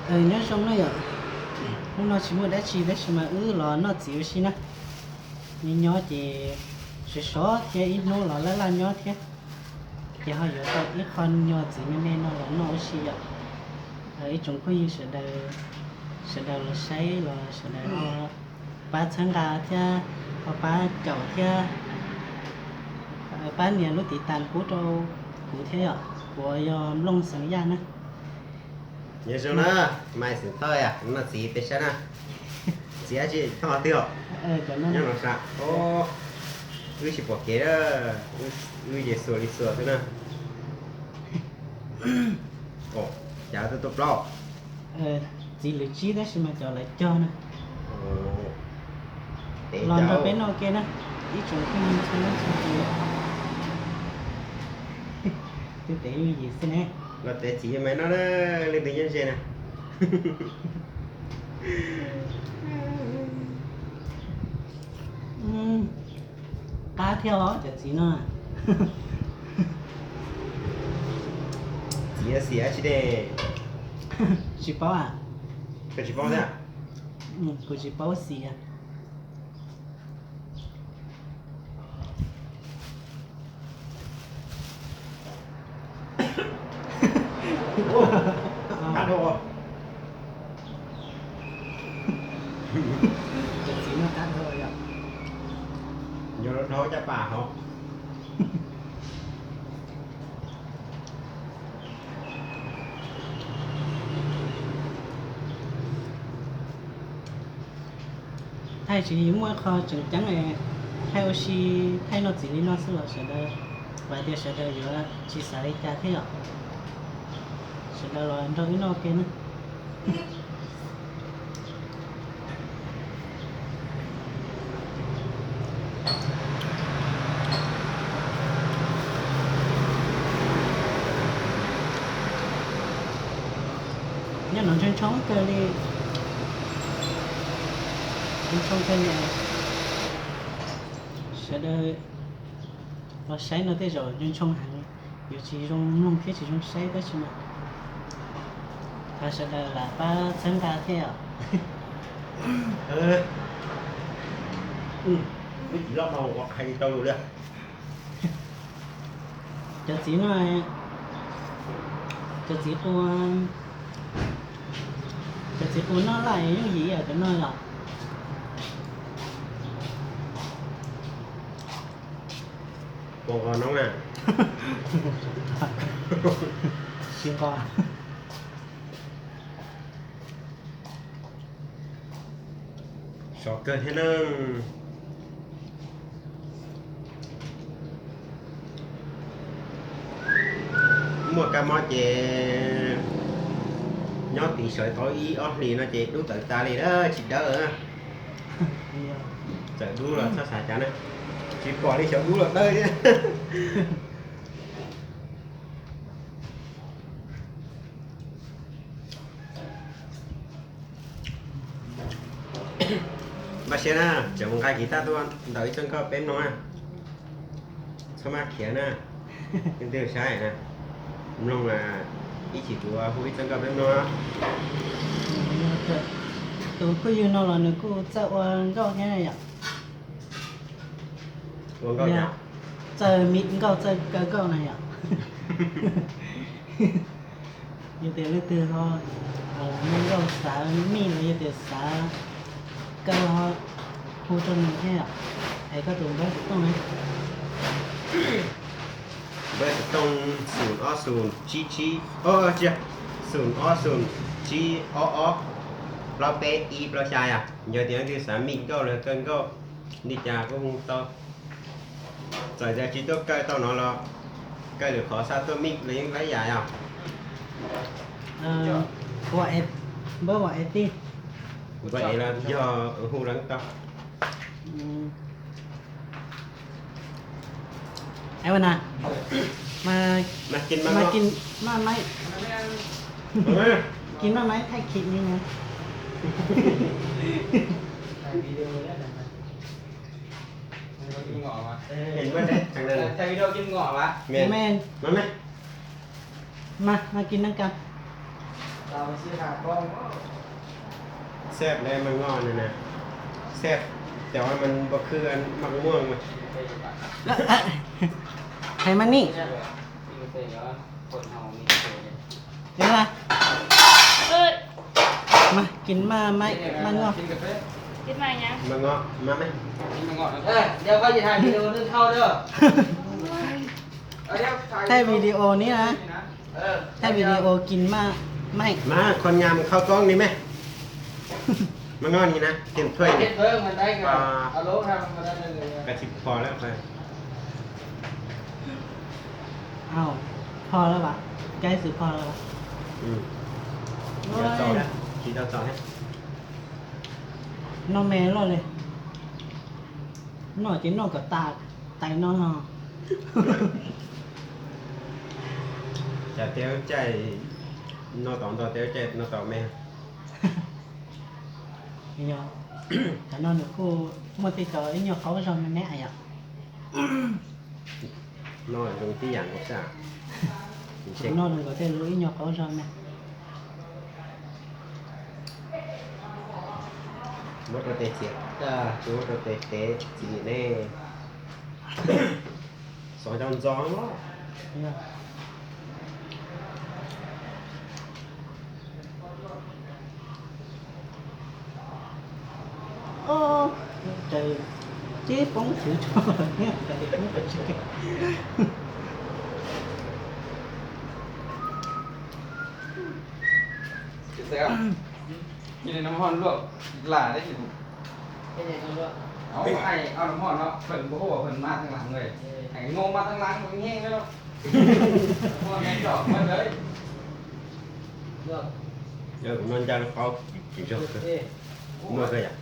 Nyob zoo na yom, hnub no tsis muaj dab tsi tab sis mas wb los noj txiv ua si na. Nyob nyob ces sov sov thiab ib hnub los laj laj nyob thiab, ces ho yuav tau ib qho nyuag txiv me me no los noj ua si yom. Ib tsoom phooj ywg sawv daws, sawv daws los saib los sawv daws ho pab txhawb nqa thiab ho pab caum thiab pab nias lub tiv tas pub rau kuv thiab yom, kuv yog Nplooj Xeev Yaj na. Nyob zoo na, Maiv Xeem Thoj, noj txiv peb saib na. Txiv dab tsi thoj twg os? Nyob no sav. Wb tsis pom kev, wb ces xuas li xuas xwb na. Cas tuaj tuaj plaub? Txiv lwm tsib tab sis mas cov lawv cog na. Los nrog peb noj ke na, ib tsoom phooj ywg txhua leej txhua tus. Twb tev yooj yim xwb ne. Los tev txiv me no na, leej twg nyob ze na. Qab thiab os cov txiv no. Txiv xim dab tsi ne? Tsis paub a? Koj tsis paub thiab? Kuv tsis paub xim. Cov txiv no qab dhau yom. Nyob dhau caj pas hov. Thaij tsis muaj ib qho tseem ceeb, thaij ua si, thaij noj txiv li no xwb los sawv daws, vam tias sawv daws yuav tsis xav li cas thiab yom. Sawv daws los nrog wb noj ke na. Nyob no ntshoo ntshoo kawg li, ntshoo ntshoo kawg li. Sawv daws los saib no tej zaum ntshoo ntshoo heev, yuav tsis zoo mloog thiab tsis zoo saib tab sis mas thov sawv daws lam pab txhawb nqa thiab os. Wb tsis loj dhau ua hais li tau lus li. Cov txiv no, cov txiv qus, cov txiv qus noj laj yooj yim cov no los. Puas nqos noob na? Tsis nqos. Sov kawg thiab na. Muaj kab mob ces nyob tiv sawv tau ib ob hlis no ces dub tawv tas li na, tsis dawb. Txawm dub los txhob xav cas na, tsis pom li xyov dub los dawb thiab. Npaj siab na, tseem mus nqa kiv taj tuaj ntaus ib txoj nkauj peb mloog na. Txhob maj khiav na, leej twg saib na, mloog ib chim kuv hu ib txoj nkauj peb mloog. Tus phooj ywg no los nws kuj txawj ua nkauj thiab yom. Ua nkauj, txawj mix nkauj txawj kaw nkauj na yom. Yog tias leej twg ho muaj nkauj xav mix los yog tias xav kaw ho hu rau nws thiab yom. Es koj tus npawb xov tooj na? Npawb xov tooj xoom ob xoom tsib tsib, tsis, xoom ob xoom tsib ob ob plaub peb ib plaub xya yom. Yog tias leej twg xav mix nkauj los kaw nkauj li cas kuj hu tau. Txawm tias tsis tuaj kaw tau no los kaw lwm qhov xav tuaj mix los yeej laib yam yom. Npawb ua es tij, npawb es los yog hu lawv tau. Mas kis maj maiv, kis maj maiv thaij khim li na. Mas, mas kis naj kas. แซ่บเลย มันงอกเนี่ยนะ แซ่บ แต่ว่ามันบ่คือมันม่วง ให้มันนี่ เดี๋ยวนะ มากินมาไหม มันงอก มันงอก มาไหม เดี๋ยวเขาจะถ่ายวิดีโอนึ่งข้าวเด้อ ถ่ายวิดีโอนี้นะ ถ่ายวิดีโอกินมาไหม มา คนงามเข้ากล้องนี่ไหม มันงอกนี่นะ เห็นถ้วย เห็นถ้วยมันได้ไง เอาลงทำมันได้เลย กระชิบพอแล้วไป อ้าว พอแล้ววะ ใกล้สุดพอแล้ววะ อืม เดี๋ยวต่อนะ คิดเอาต่อนะ นอกแม่รอดเลย นอกจะนอกกับตา ไตนอกนอก Cov tiab caij no tom ntau, tiab caij no tom me. Yog, cov no nws kuj muaj tej cov ib nyuag qaub zog me me yom. No zoo tib yam nkaus xwb. Cov no nws nkawd tej lub ib nyuag qaub zog me. Muab rau tes txiav, muab rau tes tev txiv ne. Xov cov ntxov. Cais ceb poob xwb tso, cais poob pes tsawg. Ua li no ho luaj las thiab. Ov, ai, ov, no ho no, pheej npau huaj pheej mas theej laas nqe, heev nkaus mas theej laas nqe heev li. Kuv no ncaj qau tsis zog kawg, muaj kawg yom.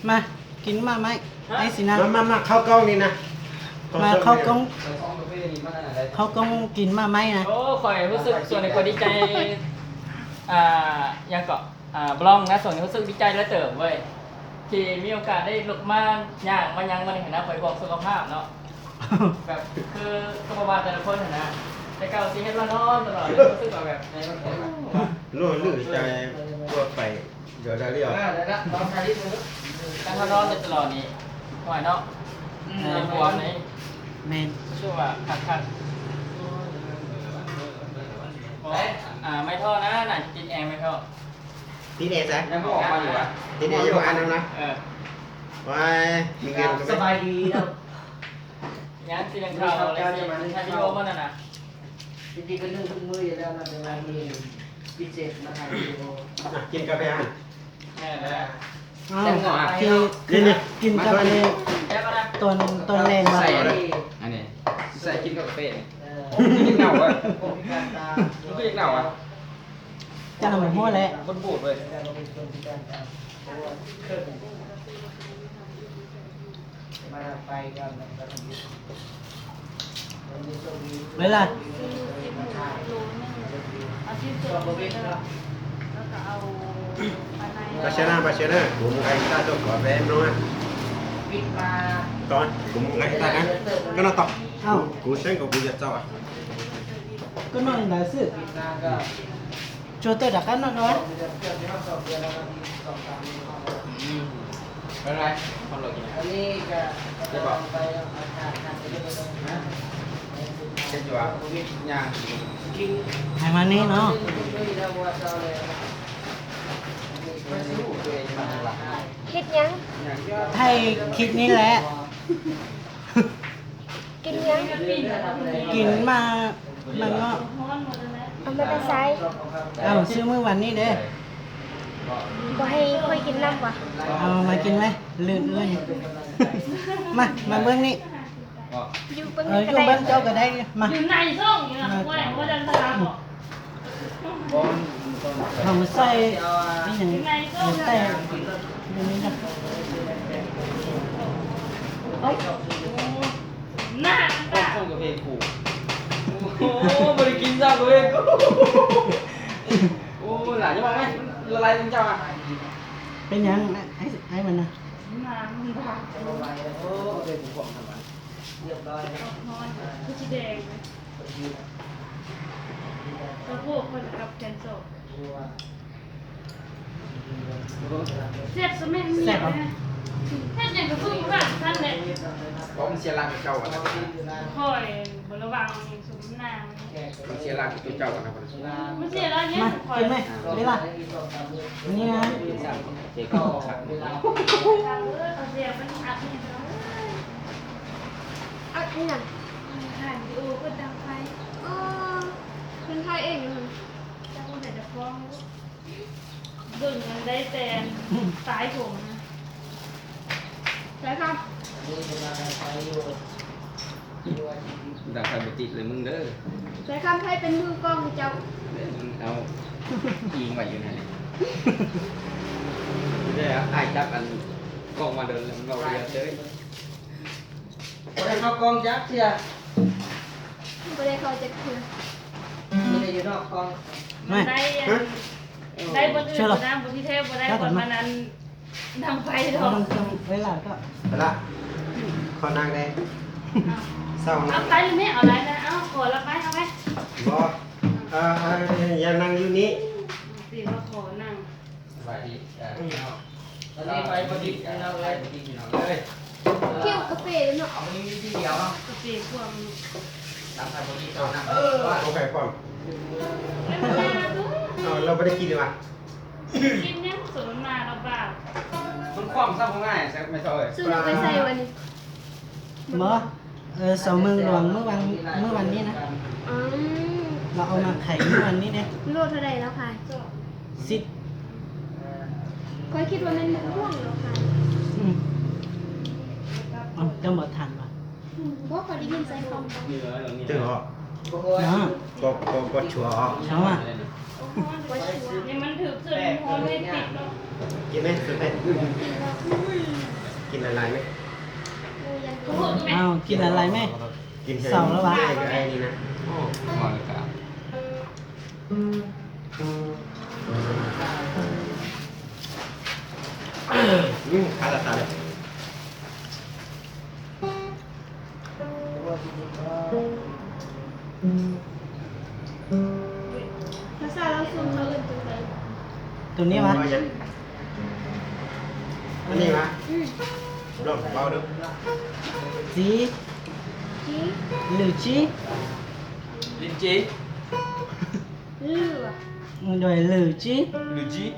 Mas, กินมากไหม ไอ้สินะ มา มา มา เข้ากล้องนี่นะ มา เข้ากล้อง เข้ากล้อง กินมากไหมนะ โอ้ ข้อยรู้สึกส่วนหนึ่งข้อยดีใจ อ่า ยังเกาะ อ่า บลองนะ ส่วนหนึ่งรู้สึกดีใจเหลือเกินเว้ย ที่มีโอกาสได้ลุกมาย่างมายังวันนี้นะ ข้อยห่วงสุขภาพเนาะ แบบ คือ ก็ประมาณแต่ละคนนะ แต่เก่าสิเฮ็ดว่านอนตลอดเลย รู้สึกว่าแบบ โอ้ โล่งลื่นใจทั่วไป เดี๋ยวได้เรียก การทำนอนแต่ตลอดนี่ ห่วยเนาะ อืม เป็นห่วงนี่ แม่น รู้สึกว่าคักๆ อ่า ไม่ท่อนะ น่าจะติดแอร์ไม่ท่อ ติดแอร์ซะ ยังไม่ออกมาอยู่อ่ะ ติดแอร์อยู่อันนึงนะ เออ ไว้ มีเงินก็ไม่ สบายดีเนาะ ยังสิยังข่าวอะไรสิ ถ่ายวิดีโอมันน่ะนะ จริงๆก็นึ่งทุกมื้ออยู่แล้วนะ แต่ว่ามื้อนี้พิเศษมาถ่ายวิดีโอ อ่ะ กินกาแฟอ่ะ เออ กิน นี่ นี่ กินกาแฟ ตอน ตอนแรงว่ะ ใส่อันนี้ อันนี้ ใส่กินกาแฟนี่ เออ มันก็ยังเน่าอ่ะ มันก็ยังเน่าอ่ะ จางหมดแล้ว มันบูดเว้ย เวลา เอาชิ้นส่วนหมูเลย แล้วก็เอาปลาใน Pais saib na, pais saib na, kuv mus nqa guitar tuaj kov peb mloog na. Tod, kuv mus nqa guitar na. Koj noj tod. Kuv saib nkaus kuv yuav txaus. Koj noj li ntawd xwb. Tsuag tawj rov qab noj no. Hais mas ni no. เฮ็ดหยัง ถ่ายคลิปนี่แหละ กินหยัง กินหมาก หมากเงาะ เอามาแต่ไส เอ้า ซื้อมื้อวานนี้เด้ บ่ให้ข้อยกินนำวะ เอามากินไหม ลื่นๆ มา มาเบิ่งนี่ อยู่เบิ่ง เออ นี่ก็ได้ อยู่เบิ่งเจ้าก็ได้ มา อยู่ในช่องอยู่นะ มา ว่าว่าจะสลับเหรอ เอามาใส่นี่หยัง อยู่ในช่อง ใส่ อยู่นี่นะ หน้ามัน ต้มกาแฟกู โอ้ บ่ได้กินซ้ำกาแฟกู โอ้ หลายจะบอกไหม Peb nyav, ai mas na. Xeb os. Mas, peb la, ni na. Ken thaij ej, dwm deb tes taiv huv na. Sawv kham, ntag kham mus tim lawm mws ntawd. Sawv kham thaij peb mws koj mus cau. Au, ib npaim yus na. Ai cab koj mas ntawd los yog teb. Ua dej kho koob cab thiab. Ua dej kho cab thiab. Ntaib, ntaib pov thwv na, pov thwv thiab pov dej pov mas nan nag pais los. Kho nag, xaus nag. Qab lawm me, qab lawm na, qhov lawm pais, qab pais. Yog nag yus ni. Tim los qhov nag. Kiv kas fes no. Kas fes kuam. Ua cas kuam? Lawv puas tau kis li mas? Kis nyob xub na los pab. Xub no peb xaiv ua li. Mov, xaus mws luam muab vas nib na. Los ua mas qhais muab vas nib ne. Luaj thaum dais los qhais? Xib. Koj kis ua men mws luaj los qhais. Coj npawg tham mas. Twg os? Koj tshuav os. Kis me, kis lais lais me. Kis lais lais me. Xaus lawm vas. Tus ni mas. Txiv. Lwm tsib. Lwm tsib. Lwm tsib. Lwm tsib.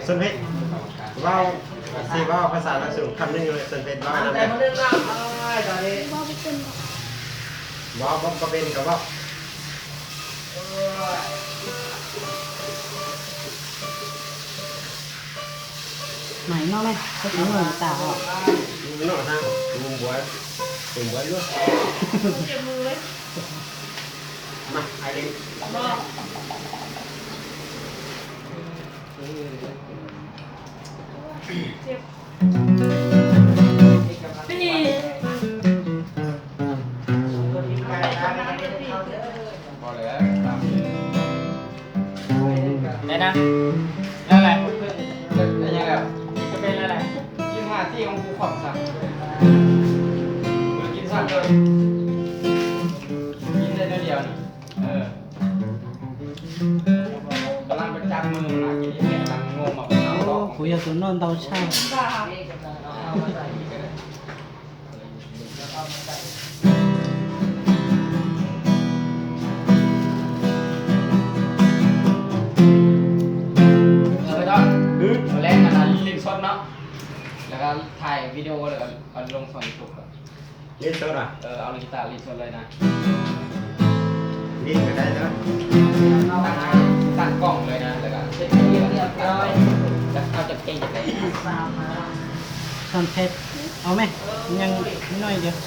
Xuân Phết, vau, si vau phas xas Lao Xu khăm ninh Xuân Phết vau na. Vau, vau, vau pem koj vau. Maiv noj ne, koj tsis noj tas os. Noj tas, kuv npuav, kuv npuav luaj. Mas, ai li. Neb na, neb lawm, neb lawm, ib tug peb lawm, ib tug peb lawm. Kuv yog tus noj ntau tshaj. Ơ, tao, tao lem leej xwb no, lawv thaij video lawm, loo txog YouTube lawm. Leej xwb na? Ơ, tao leej xwb lawm na. Leej xwb na? Tag koom lawm na, lawv tau cov keej lawm. Txog phem, au me, nyeej noj ib diav.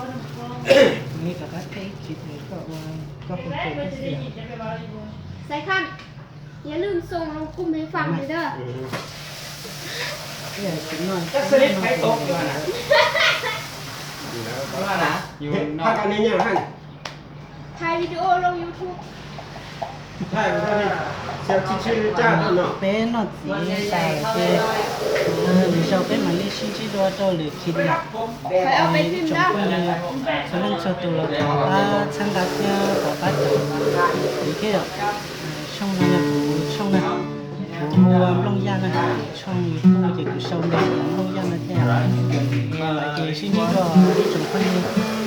Nws rov qab thaij ib tsis tes koj ua koj hu tus koj xwb. Xaiv khaj, yog lwj xoo los kuj me fam li ntawd. Thaij video los YouTube. Peb noj txiv tas lawm ces lwm zaus peb mam li sib ntsib dua rau lwm khiv yom. Ib tsoom phooj ywg txhua leej txhua tus los thov pab txhawb nqa thiab thov pab cov kuv thiab yom. Tshooj no yog kuv tshooj na, kuv hu ua Nplooj Yaj na, tshooj YouTube ces kuv sau npe hu ua Nplooj Yaj no thiab. Ces sib ntsib dua ib tsoom phooj ywg.